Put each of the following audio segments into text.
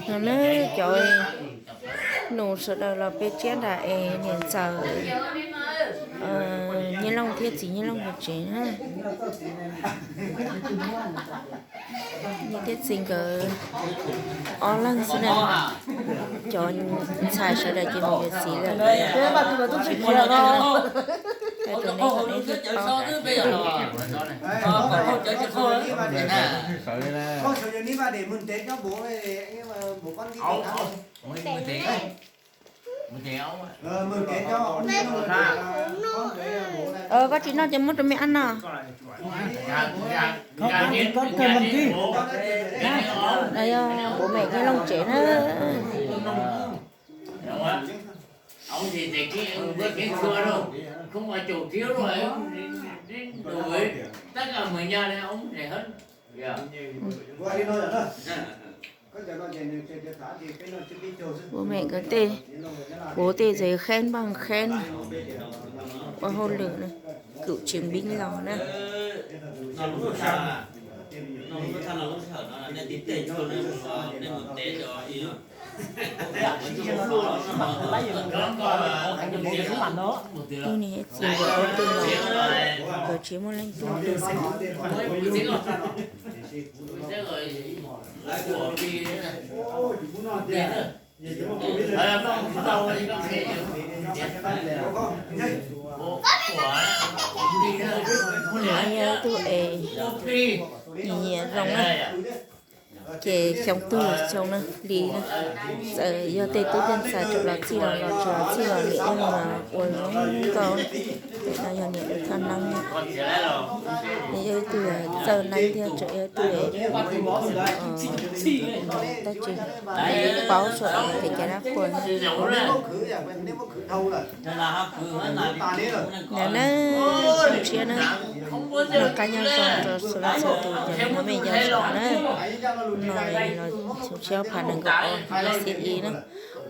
No na, cov nus sawv daws los peb tsiab nram es niam ntxawm Nyiaj Looj thiab txiv Nyiaj Looj hauv tsev na. Niam thiab txiv nkawd ob leeg xwb na. Cov ntxhais sawv daws ces mus yuav txiv lawm. Tsis muaj leej twg. Hais rau neb kom neb thiaj paub. Koj tsis noj ces muab rau me ab noj. No yog kuv mem Nyiaj Looj tsev na. Kuv mem nkawd tej, kuv tej txawm kheeb npaug kheeb ua hauj lwm na, cựu chiến binh los na. Tug ni txiv nkawd ua twg los nkawd tsis muaj leej twg. Yog ib tug es nyiam zoo na, ces xyoo twg xyoo na li na. Txawm yog tej tub tej ntxhais rov los txij los los tsis los txij los niam yog ua zoo nkauj. No yog niam lawv thaj neeb, nws yog ib tug txawj neeb thiab tseem yog ib tug dab tsi paub txog kev cai dab qhuas. Ntawm na, xyoo tshiab na, noj qab nyob zoo rau txhua leej txhua tus cov me nyuam yaus na. No xyoo tshiab ob phav nees nkaum ob, xiab ib na,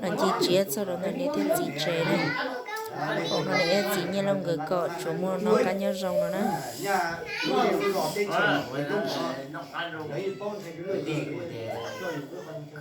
los ncig tsiab txog rau ntawm niam thiab txiv tsev na. Hais rau niam thiab txiv Nyiaj Looj nkawd kom tsuas muaj noj qab nyob zoo no na.